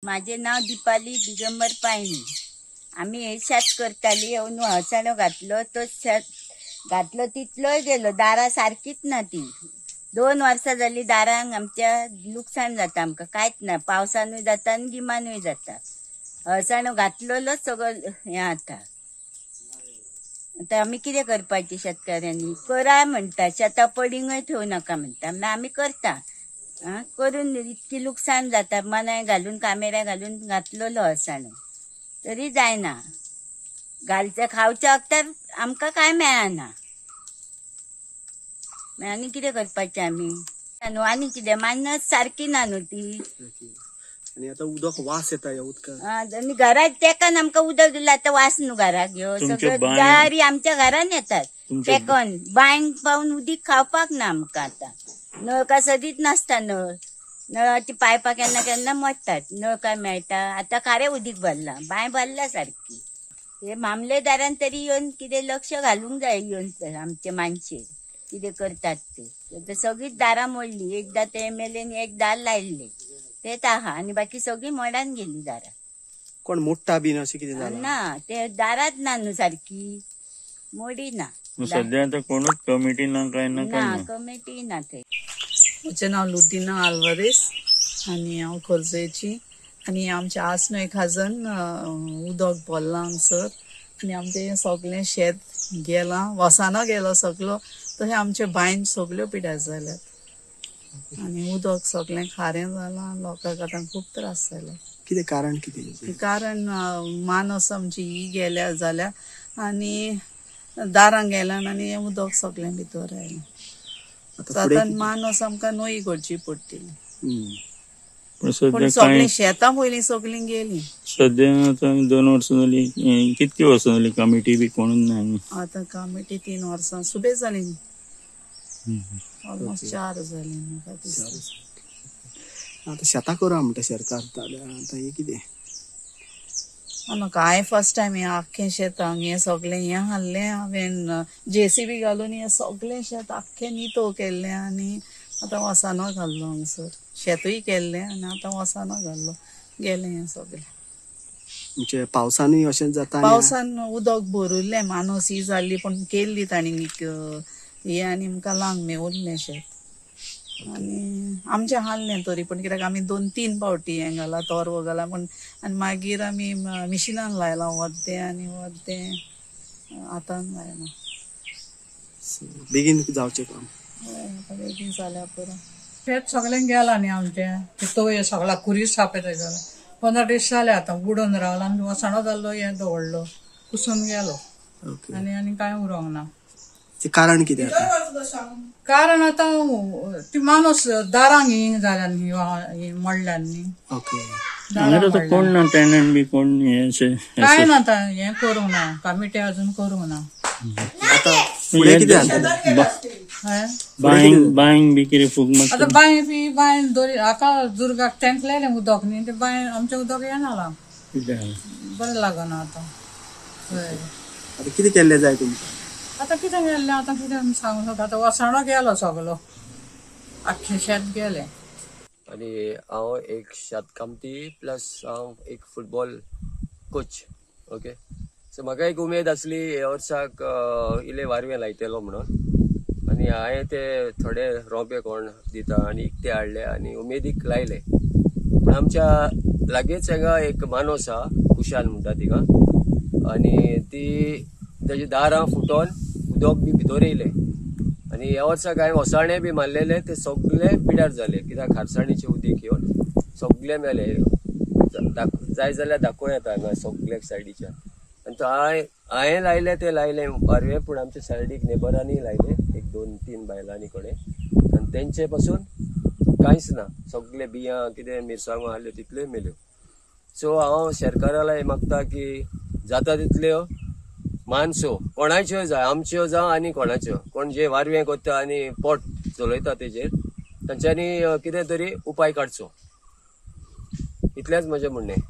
माझे नाव दीपाली दिगंबर पायणी. आम्ही हे शेत करताली, येवन हळसाणो घातलो, तो शेत घातलो तितलोय गेलो. दारां सारकीच ना ती. 2 वर्सां जाली दारांक आमच्या लुकसाण जाता, आमकां कांयच ना. पावसानूय जाता आनी गिमानूय जाता. हळसाणो घातलेलोच सगळो हें आता. आतां आमी कितें करपाचें शेतकाऱ्यांनी? कराय म्हणटा, शेतां पडिंगय ठेवू नाका म्हणटा, मागीर आमी करता. करून इतकी लुकसाण जाता. मनाय घालून कामेऱ्या घालून घातलेलो हळसाणो तरी जायना. घालचे खावच्या वखदार आमकां कांय मेळना. आनी कितें करपाचें आमी? न्हू आनी कितें, मानस सारकी ना न्हू ती. आनी आतां उदक वास येता ह्या उदकाक. आनी घरात तेकान आमकां उदक दिलां आतां वास न्हू घराक ह्यो सगळ्यो जळारी आमच्या घरान येतात. तेकन बांयक पावून उदीक खावपाक ना आमकां. आतां नळ काय सदींच नासता. नळ नळाची पायपां केन्ना केन्ना मोडटात. नळ काय मेळटा. आतां खारें उदीक भरलां, बांय भरल्या सारकी. हे मामलेदारान तरी येवन कितें लक्ष घालूंक जाय, येवन आमचे मानशेर कितें करतात ते. आतां सगळींच दारां मोडली. एकदां ते एमएलएन एक दार लायिल्लें तेच आहा, आनी बाकी सगळीं मोडान गेली दारां. कोण मोडटा बीन अशें कितें जालां? ना, ते दारांच ना न्हू सारकी, मोडी ना. सद्या आतां कोणूच कमिटी ना, काय ना, ना कमिटी ना थंय. म्हजें नांव लुदिना आल्वारीस आनी हांव खोर्जेची. आनी आमच्या आसनोय खाजन उदक भरलां हांगसर आनी आमचें हें सगळें शेत गेलां, वसानो गेलो सगलो. तशें आमचे बांयन सगल्यो पिड्यार जाल्यात आनी उदक सगळें खारें जालां. लोकांक आतां खूब त्रास जाले. कितें कारण? कितें कारण? मानस आमची ही गेल्या जाल्या आनी दारां गेल्यान आनी हें उदक सगळें भितर आयलें. आतां मानस आमकां नवी करची पडटली. पूण सगळीं शेतां पयलीं सगळीं गेलीं. सद्या आतां 2 वर्सां जालीं. कितकी वर्सां जालीं कमिटी बी कोणूच ना? आतां कमिटी 3 वर्सां सुबेज जालीं, ऑलमोस्ट 4 जालीं म्हाका दिसता. आतां शेतां करा म्हणटा सरकार, आतां हें कितें? म्हाका हांवें फर्स्ट टायम हें आख्खें शेतांक हें सगळें हें हाडलें. हांवें जेसीबी घालून हें सगळें शेत आख्खें नितो केल्लें आनी आतां वसानो घाल्लो हांगसर. शेतूय केल्लें आनी आतां वसानो घाल्लो गेलें हें सगळें. म्हणजे पावसानूय अशेंच जाता? पावसान उदक भरिल्लें, मानस ही जाल्ली, पूण केल्ली तांणी हें आनी आमकां लांग मेवल्लें शेत. आनी आमचें हाडलें तरी पूण कित्याक आमी 2-3 फावटी हें घालां, तोरवो घाला. पूण आनी मागीर आमी मिशिनान लायलां वद्दें आनी वद्दें आतां लायलां. बेगीन जावचें काम. हय, आतां बेगीन जाल्यार पुरो. शेत सगळें गेलां न्ही आमचें. तोय सगळा खुरीस सापेत जाला. 15 दीस जाले आतां बुडोवन रावला. आनी वसाणो जाल्लो हें दवरलो कुसून गेलो आनी आनी कांय उरोंक ना. कारण कितें? कारण आतां ती माणूस दारांक ही जाल्या न्ही, मोडल्यान न्ही. कोण ना टेनंट बी कोण कांय ना. आतां हें करूंक ना, कमिटी अजून करूंक ना. बांयक बी कितें फूग मारता? आतां बांय बी बांय दोरी हाका दुर्गाक तेंकलेलें उदक न्ही, तें बांय आमचें उदक येना, बरें लागना आतां. हय, आतां कितें केल्लें जाय तुमकां? आतां कितें केल्लें, आतां कितें आमी सांगूंक शकता. आतां वसाणो गेलो सगलो, आख्खें शेत गेलें. आनी हांव एक शेतकामती प्लस हांव एक फुटबॉल कोच. ओके, सो म्हाका एक उमेद आसली ह्या वर्साक इल्लें वारवें लायतलो म्हणून. आनी हांवें ते थोडे रोंपे कोण दिता आनी इकते हाडले आनी उमेदीक लायले. पूण आमच्या लागींच हांगा एक मानस आहा, कुशाल म्हणटा तिका, आनी ती ताजी दारां फुटोन उदक बी भितर येयलें. आनी ह्या वर्साक हांवें वसाणे बी मारलेले ते सगळे पिड्यार जाले, कित्याक खारसाणीचें उदीक येवन सगळे मेले. जाय जाल्यार दाखोवं येता हांगा सगळ्या सायडीच्यान. आनी तो हांवें लायले ते लायले पारवे, पूण आमच्या सायडीक नेबरांनी लायले 1, 2, 3 बायलांनी कडेन, आनी तेंचे पासून कांयच ना. सगळे बियां कितें मिरसांगो आहल्यो तितल्यो मेल्यो. सो हांव सरकाराला मागता की जाता तितल्यो मानसो कोणाच्यो जाय, आमच्यो जावं आनी कोणाच्यो, कोण जे वारवें करता आनी पोट चलयता तेजेर, तांच्यांनी कितें तरी उपाय काडचो, इतलेंच म्हजें म्हणणें.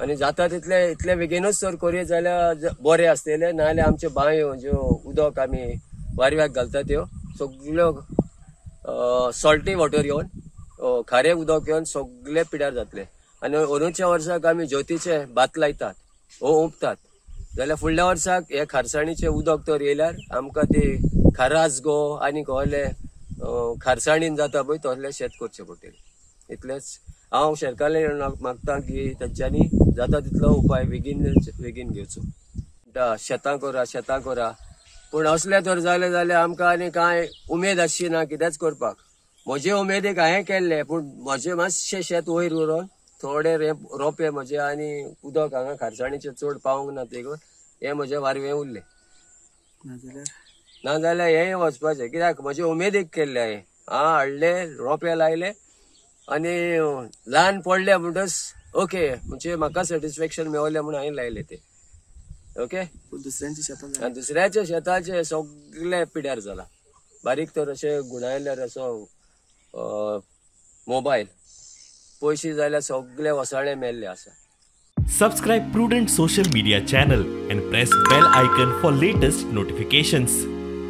आनी जाता तितले इतले बेगीनूच जर करीत जाल्यार बरें आसतलें, नाजाल्यार आमच्यो बांयो ज्यो उदक आमी वारव्याक घालता त्यो सगल्यो सॉल्टी वॉटर येवन, खारें उदक येवन सगळे पिड्यार जातले. आनी अंदूच्या वर्साक आमी ज्योतीचें भात लायतात वो ओंपतात जाल्यार फुडल्या वर्साक हे खारसाणीचें उदक तर येयल्यार आमकां ती खारास गो आनी कहले खारसाणीन जाता पळय तसलें शेत करचें पडटलें. इतलेंच हांव शेतकारां मागता की तेंच्यांनी जाता तितलो उपाय बेगीन बेगीन घेवचो. शेतां करा शेतां करा, पूण असलें तर जालें जाल्यार आमकां आनी कांय उमेद आसची ना कितेंच करपाक. म्हजे उमेदीक हांवें केल्लें, पूण म्हजें मातशें शेत वयर उरोन थोडे रोंपे म्हजे आनी उदक हांगा खारसाणीचें चड पावूंक ना देखून हें म्हजें वारवें उरलें. नाजाल्यार हेंय वचपाचें, कित्याक म्हजे उमेदीक केल्लें हांवें. हांव हाडले रोंपे लायले आनी ल्हान पडले म्हणटच ओके म्हणजे म्हाका सॅटिस्फॅक्शन मेवलें म्हणून हांवें लायले ते. ओके, दुसऱ्यांच्या दुसऱ्याच्या शेताचे सगळे पिड्यार जाला. बारीक तर अशें गुणायल्यार असो मोबायल पयशे जाल्यार सगळे वसाळे मेल्ले आसा. Subscribe Prudent social media channel and press bell icon for latest notifications.